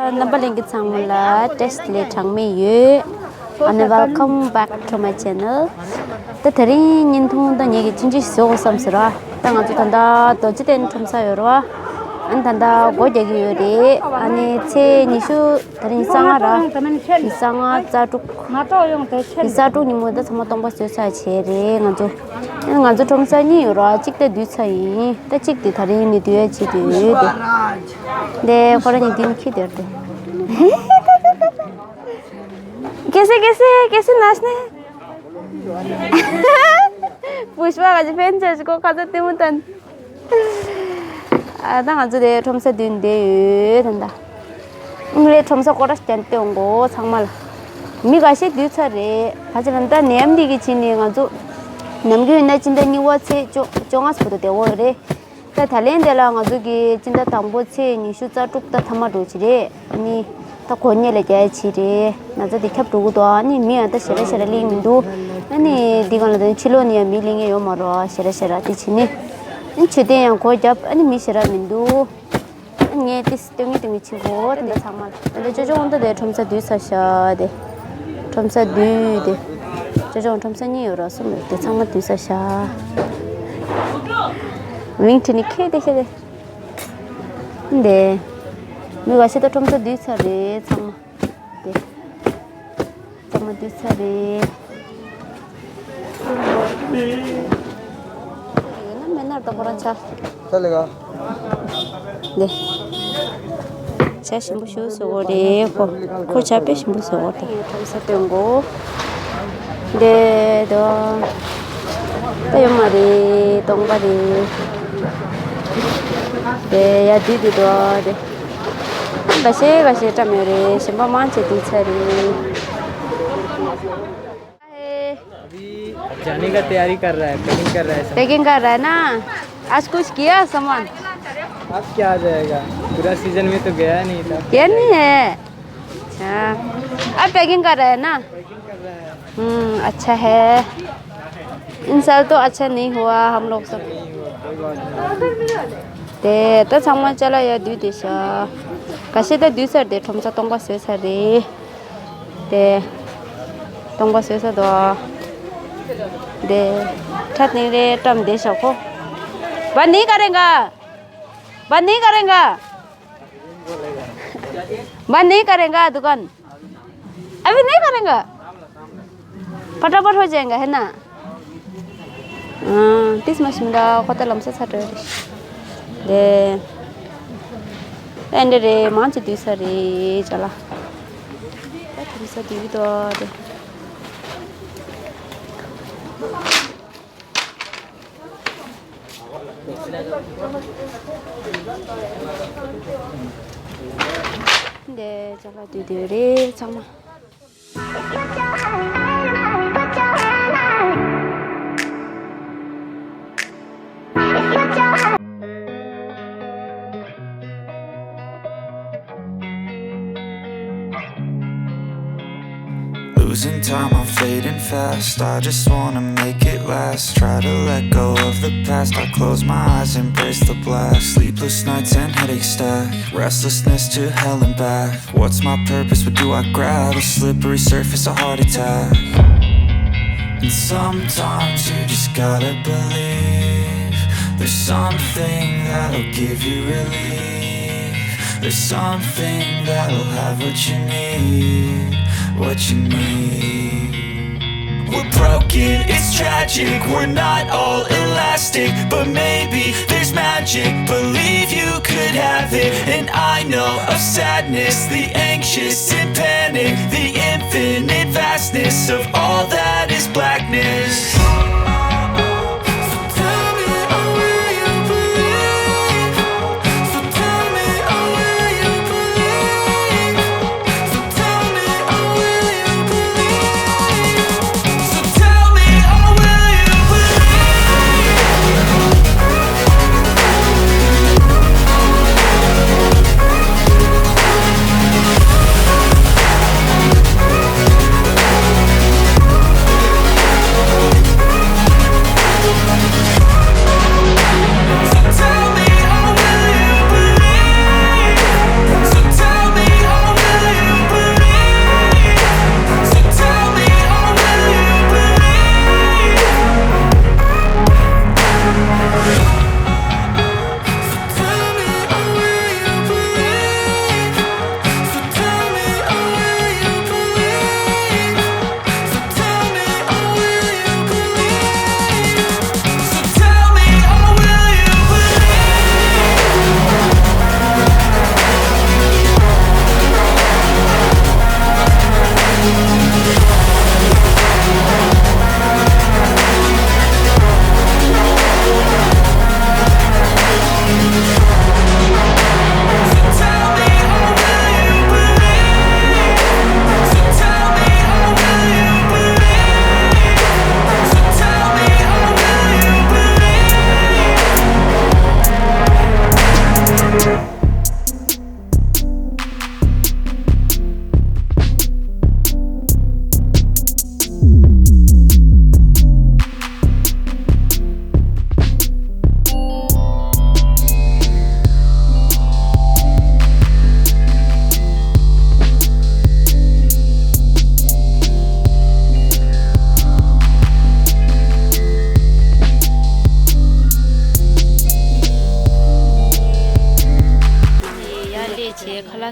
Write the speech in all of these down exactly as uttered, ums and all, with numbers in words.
རྣམ་པ་ལྷན་རྒྱས་ཚང་མ་ལ་བཀྲ་ཤིས་བདེ་ལེགས་གྲངས་མེད་ཡོད། ཨ་ནི་welcome back to my channel. ད་དེ་རིང་བརྙན་ཐུང་ད་ངེད་ཀྱི་ཆུང་ཆུང་ཞིག་བཟོ་དགོས་བསམ་ཟེར་བ། ད་ང་ཚོ་ད་ལྟ་རྡོ་རྗེ་གདན་ཁྲོམ་ས་ཡོད་རེད་བ། ཨ་ནི་ད་ལྟ་སྒོ་རྒྱག་གི་ཡོད་རེད། ཨ་ནི་ཚེས་ཉི་ཤུ་ད་རིང་གསང་སྔགས་ར། གསང་སྔགས་རྩ་དྲུག་གསང་སྔགས་རྩ་དྲུག་ཉིན་མོ་ད་ཚང་མ་སྟོང་པ་བཟོས་ཚར་བྱས་རེད་ང་ཚོ། ཨ་ནི་ང་ཚོ་ཁྲོམ་ས་གཉིས་ཡོད་རེད་བ། གཅིག་ད་བསྡུས་ཚར་ཡིན། ད་གཅིག་དེ་ད་རིང་ནས་བསྡུ་ཡ་བྱེད་དུ་ཡོད་དེ། འདི་ཁོ་རང་གཉིས་འདི་ནས་འཁྱེར་བསྡད་དེ། कैसे कैसे कैसे नाचने पुष्पा का जो फैन है उसको खतरा ते मुतन। ཨ་ད་ང་ཚོ་དེ་ཁྲོམ་ས་བདུན་དེ་ཡོད་ད་ད། ངའི་ཁྲོམ་ས་སྐོར་ར་བསྟན་ཏེ་འོང་གོ་ཚང་མ་ལ། མི་འགའ་ཤས་བསྡུས་ཚར་རེད། ད་ཅི་ལ་ད་ནད་ཡམས་འདི་གི་ཕྱི་ནས་ང་ཚོ་ནམ་རྒྱུན་ཡིན་ན་སྤྱི་ཟླ་གཉིས་པ་ཚེས་བཅོ་བཅོ་ལྔ་བར་དུ་བསྡད་ཡོད་རེད། ད་ད་ལན་དེ་ལ་ང་ཚོ་གི་སྤྱི་ཟླ་དང་པོ་ཚེས་ཉི་ཤུ་རྩ་དྲུག་ད་མཐའ་མ་འགྲོ་གི་རེད། ཨ་ནི་ད་གོ་ཉེ་ལ་རྒྱ་ཡ་ཆེ་རེད། ན་ཚ་དེ་ཁྱབ་འགྲོ་གི་འདུག་ཨ་ནི་མི་ཡང་ད་ཞེ་དྲག་ཞེ་དྲག་སླེབས་མི་འདུག་ཨ་ནི་འདི་གང་ལ་ད་ཕྱི་ལོགས་ནས་ཡང་མི་སླེབས་མཁན་ཡོད་མ་རེད། ཞེ་དྲག་ཞེ་དྲག་དེ་བྱས་ནས་ཨ་ནི་མཆོད་རྟེན་ཡང་སྒོ་བརྒྱབ། ཨ་ནི་མི་ཞེ་དྲག་མི་འདུག་ཨ་ནི་ངས་ཏིས་སྟོན་ངེས་སྟོན་ངེས་བྱེད་དགོས་དེ་འདྲ་ཚང་མ་ལ། ད་ལྟ་ཅོ་ཅོ་འོང་ད་དེ་ཁྲོམ་ས་བསྡུས་ཚར་ཤག་དེ། ཁྲོམ་ས་བསྡུས་དེ། ཅོ་ཅོ་འོང་ཁྲོམ་ས་གཉིས་ཡོད་རོགས་སོང་དེ་ཚང་མ་བསྡུས་ཚར་ཤག་ཝིང་ཁྲི་ནི་ཁེ་དེ་ཤེ་དེ། འདི། མི་འགའ་ཤས་ད་ཁྲོམ་ས་བསྡུས་ཚར་རེད་ཚང་མ། དེ། ཚང་མ་བསྡུས་ཚར་རེད། ཡོད་ན་མེད་ན་ད་ཁོ་རང་ཆ། ཆ་ལེ་ག་དེ། ཆ་ཞིམ་པོ་ཞིག་བཟོ་དགོས་རེད་ཁོ། ཁོ་ཆ་དཔེ་ཞིམ་པོ་བཟོ་དགོས་རེད། ཁྲོམ་ས་སྟོན་གོ་དེ་དོ། ད་ཡོད་མ་རེད། སྟོང་པ་རེད། དེ་ཡ་དུས་དེ་དོ་དེ། འགའ་ཤས་འགའ་ཤས་བཀྲམ་ཡོད་རེད། གཞན་པ་མང་ཆེ་དུས་ཚོད་རེད། अभी जाने का तैयारी कर रहा है, पैकिंग कर रहा है सब। पैकिंग कर रहा है ना? आज कुछ किया सामान? अब क्या आ जाएगा, पूरा सीजन में तो गया नहीं था। गया नहीं है। अच्छा, अब पैकिंग कर रहा है ना? हम्म, अच्छा है। इन साल तो अच्छा नहीं हुआ हम लोग सब। དེ་ད་ཚང་མ་ཅ་ལག་ཡར་བསྡུས་བསྡད་ཤག་ག་ཤེད་ད་བསྡུས་ཚར། དེ་ཁྲོམ་ས་སྟོང་པ་བཟོས་ཚར་རེད། དེ་སྟོང་པ་བཟོས་ཚར་འདུག་དེ་ཁྲ་ཏིང་རེ་བཀྲམ་བསྡད་ཤག་ཁོ། बात नहीं करेगा। बात नहीं करेगा। बात नहीं करेगा दुकान। अभी नहीं करेगा। फटाफट हो जाएगा, है ना? ཨང་། ཏིས་མ་ཤིམ་ད་ཁོ་ད་ལམ་སེ་ཚ་དྲོད་རེད། དེ། ཨེ་འདྲ་རེད། མང་ཆེ་བསྡུས་ས་རེད་ཅ་ལག་ད་ཁྲོམ་ས་བསྡུས་ཀྱི་འདུག་དེ། འདི་ཅ་ལག་བསྡུས་བསྡུས་རེད་ཚང་མ། Losing time, I'm fading fast. I just wanna make it last. Try to let go of the past. I close my eyes, embrace the black. Sleepless nights and headaches stack. Restlessness to hell and back. What's my purpose? What do I grab? A slippery surface, a heart attack. And sometimes you just gotta believe there's something that'll give you relief. There's something that'll have what you need, what you need. We're broken, it's tragic, we're not all elastic, but maybe there's magic, believe you could have it, and I know of sadness, the anxious and panic, the infinite vastness of all that is blackness. So tell me, oh, will you believe? So tell me, oh, will you believe? So tell me, oh, will you believe? So tell me, oh, will you believe?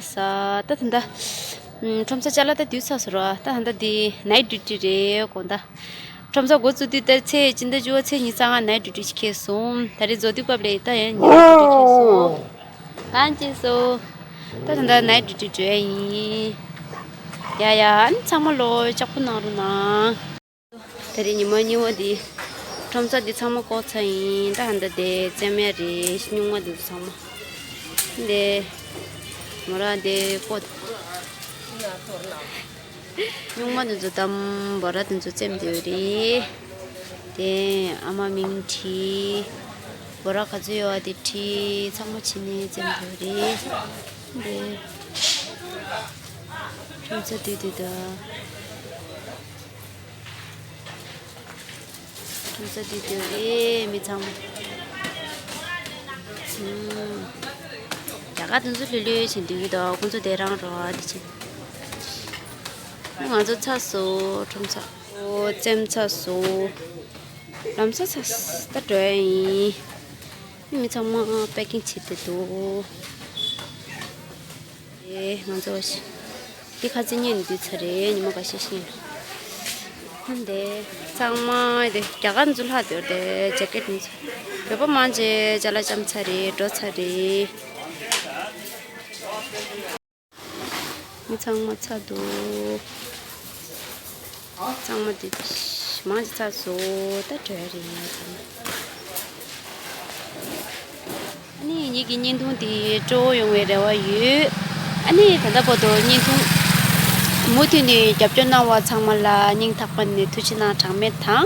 ས་ད་ད་ད། ཁྲོམ་ས་ཅ་ལག་ད་དུས་ཚོད་སོ་ར་ད་ད་ད་འདི་ནའི་ཌིའུ་ཊི་རེད་དགོངས་ད། ཁྲོམ་ས་འགོ་བཙུགས་དུས་ད་ཚེས་སྤྱི་ཟླ་བཅུ་པ་ཚེས་ཉི་ཤུ་རྩ་ལྔ་ནའི་ཌིའུ་ཊི་ཞིག་ཁེལ་སོང་། ད་རེས་རྫོགས་དུས་སྐབས་ལས་ད་ཡང་ཉི་མ་ཌིའུ་ཊི་ཁེལ་སོང་། གང་ཅི་སོ། ད་ད་ད་ནའི་ཌིའུ་ཊི་འགྲོ་ཡ་ཡིན། ཡ་ཡ་ཨ་ནི་ཚང་མ་ལོ་ལྕགས་པོ་གནང་རོགས་གནང་། ད་རེས་ཉི་མ་གཉིས་པ་འདི། ཁྲོམ་ས་འདི་ཚང་མ་བཀོག་ཚར་ཡིན། ད་ཧ་འདི་དེ་བཙེམ་ཡ་རེད། སྨྱུག་མ་འདི་ཚང་མ། འདི། མོ་ར་འདི་བཀོག་སྨྱུག་མ་འདི་ཚོ་དམ་བོ་ར་འདི་ཚོ་བཙེམ་འདི་རེད། དེ་ཨ་མ་མིང་བྲིས། བོ་ར་ག་ཚོད་ཡོད་པ་དེ་བྲིས། ཚང་མ་བྱིན་ནས་བཙེམ་འདི་རེད། འདི། ཁྲོམ་ས་འདི་འདི་ད། ཁྲོམ་ས་འདི་འདི་རེད་མི་ཚང་མ། ཨུམ། རྒྱ་གར་དེ་ཚོ་ལྷོད་ལྷོད་བྱེད་འདོད་ཀྱི་འདུག་ཁོང་ཚོ་དེ་རང་རོ་འདི་བྱེད། ང་ཚོ་ཚར་སོང་ཁྲོམ་ས། ཨོ་བཙེམ་ཚར་སོང་། ལམ་སང་ཚར་ད་འགྲོ་ཡ་ཡིན། མི་ཚང་མ་པེ་ཀིང་བྱེད་དེ་འདུག་ཨེ་ང་ཚོ་ཞིག་འདི་ཁ་ཚིག་ཉིན་འདུས་ཚར་རེད། ཉི་མ་འགའ་ཤས་ཤིག་ཡིན། འདི་ཚང་མ་འདི་རྒྱ་གར་འཛུལ་ལྷག་འདོད་དེ་ཇེ་ཀེ་ཊི་འདི་ཚོ་བོད་པ་མང་ཆེ་ཅ་ལག་བཅམ་ཚར་རེད། འགྲོ་ཚར་རེད། མི་ཚང་མ་ཚར་འདུག་ཚང་མ་འདི་མང་ཆེ་ཚར་སོང་། ད་འགྲོ་ཡ་རེད་ཡིན་ཚང་མ། ཨ་ནི་ངེད་ཀྱི་བརྙན་ཐུང་འདི་སྤྲོ་བོ་ཡོང་བའི་རེ་བ་ཡོད། ཨ་ནི་ད་ལྟ་བར་དུ་བརྙན་ཐུང་མུ་མཐུད་ནས་རྒྱབ་སྐྱོར་གནང་བ་ཚང་མ་ལ་སྙིང་ཐག་པ་ནས་ཐུགས་རྗེ་གནང་གྲངས་མེད་དང་།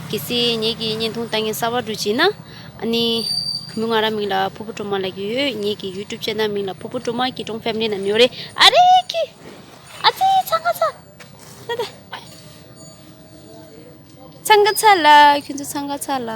གལ་སྲིད་ངེད་ཀྱི་བརྙན་ཐུང་ལྟ་མཁན་གསར་པ་འདྲ་བྱུང་ན། ཨ་ནི། གུས་མོ་ང་རང་མིང་ལ་ཕུར་བུ་སྒྲོལ་མ་ལབ་ཀྱི་ཡོད། ངེད་ཀྱི་ཡུ་ཊུབ་ཆེ་ནལ་མིང་ལ་ཕུར་བུ་སྒྲོལ་མ་སྐྱིད་གྲོང་ཕེ་མི་ལི་ནང་ཡོད་རེད། ཨ་རེ་ཀི། ཨ་ཙི་འཚང་ཁ་ཚ། ད་ད། འཚང་ཁ་ཚ་ལ་ཁྱོད་ཚོ་འཚང་ཁ་ཚ་ལ།